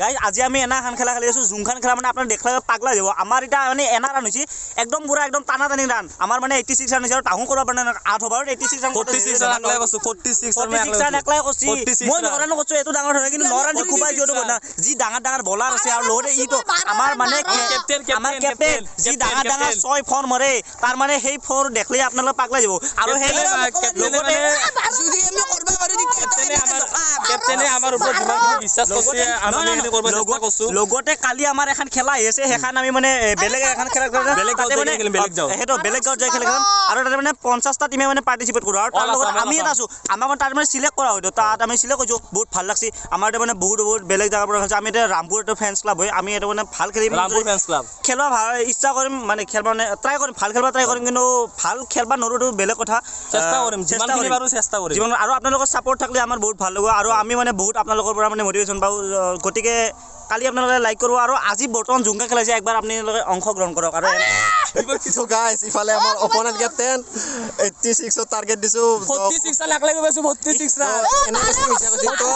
Guys, আজি আমি এনা এখন খেলা খেলি আছো, যোনখন খেলা মানে আপোনাৰ দেখলে পাগলা যাব। আমাৰ এতিয়া মানে এনা ৰান হৈছে, একদম পুৰা একদম টানা টানি ৰান। আমাৰ মানে 86 ৰান হৈছে আৰু তাহো কৰিব পৰা নাই 8 অভাৰত 86 ৰান। 46 ৰান একলাই কৰিছো, 46 ৰান ৰান একলাই কৰিছি। মই 9 ৰান কৰিছো, এইটো ডাঙৰ নহয়, কিন্তু 9 ৰান কোবাই দিয়াটো না। যি ডাঙৰ ডাঙৰ বলাৰ আছে আৰু লগতে ইটো আমাৰ মানে আমাৰ কেপ্টেইন যি ডাঙৰ ডাঙৰ 6 ফৰ মাৰে, তাৰ মানে সেই ফৰ দেখলে আপোনালোকে পাগলাই যাব। আৰু সেই লগতে যদি আমি কৰিব পাৰো, কেপ্টেইনে আমাৰ ওপৰত যিমানখিনি বিশ্বাস কৰিছে, আমি লগতে কালি আমাৰ এখন খেলা আহি আছে। সেইখন আমি মানে বেলেগ এখন খেলা, বেলেগ মানে সেইটো বেলেগ গাঁৱত যাই খেলা খেলাম আৰু তাতে মানে 50টা টিমে মানে পাৰ্টিচিপেট কৰোঁ আৰু তাৰ লগত আমি এটা আছোঁ। আমাক মানে তাত মানে চিলেক্ট কৰা হয়তো তাত আমি চিলেক্ট কৰিছোঁ। বহুত ভাল লাগছে। আমাৰ এতিয়া মানে বহুত বহুত বেলেগ জেগাৰ পৰা আমি এতিয়া ৰামপুৰ এটা ফেন্স ক্লাব হয়। আমি এইটো মানে ভাল খেলিম, ৰামপুৰ ফেন্স ক্লাব খেলবা ভাল ইচ্ছা কৰিম, মানে খেলবা মানে ট্ৰাই কৰিম, ভাল খেলবা ট্ৰাই কৰিম, কিন্তু ভাল খেলবা নোৱাৰোঁ বেলেগ কথা। চেষ্টা কৰিম, যিমানখিনি পাৰোঁ চেষ্টা কৰিম যিমান। আৰু আপোনালোকৰ ছাপৰ্ট থাকিলে আমাৰ বহুত ভাল লাগিব আৰু আমি মানে বহুত আপোনালোকৰ পৰা মানে মটিভেশ্যন পাওঁ। গতিকে কালি আপোনালোকে লাইক কৰিব আৰু আজি বৰ্তমান যোনখন খেলাইছে একবাৰ আপোনালোকে অংশগ্ৰহণ কৰক। আৰু গাইজ, ইফালে আমাৰ অপনেণ্ট কেপ্টেইন 86ৰ টাৰ্গেট দিছো, 46 ৰান একলাই পাইছো, 46 ৰান। এনে মিছা কৈছে তো।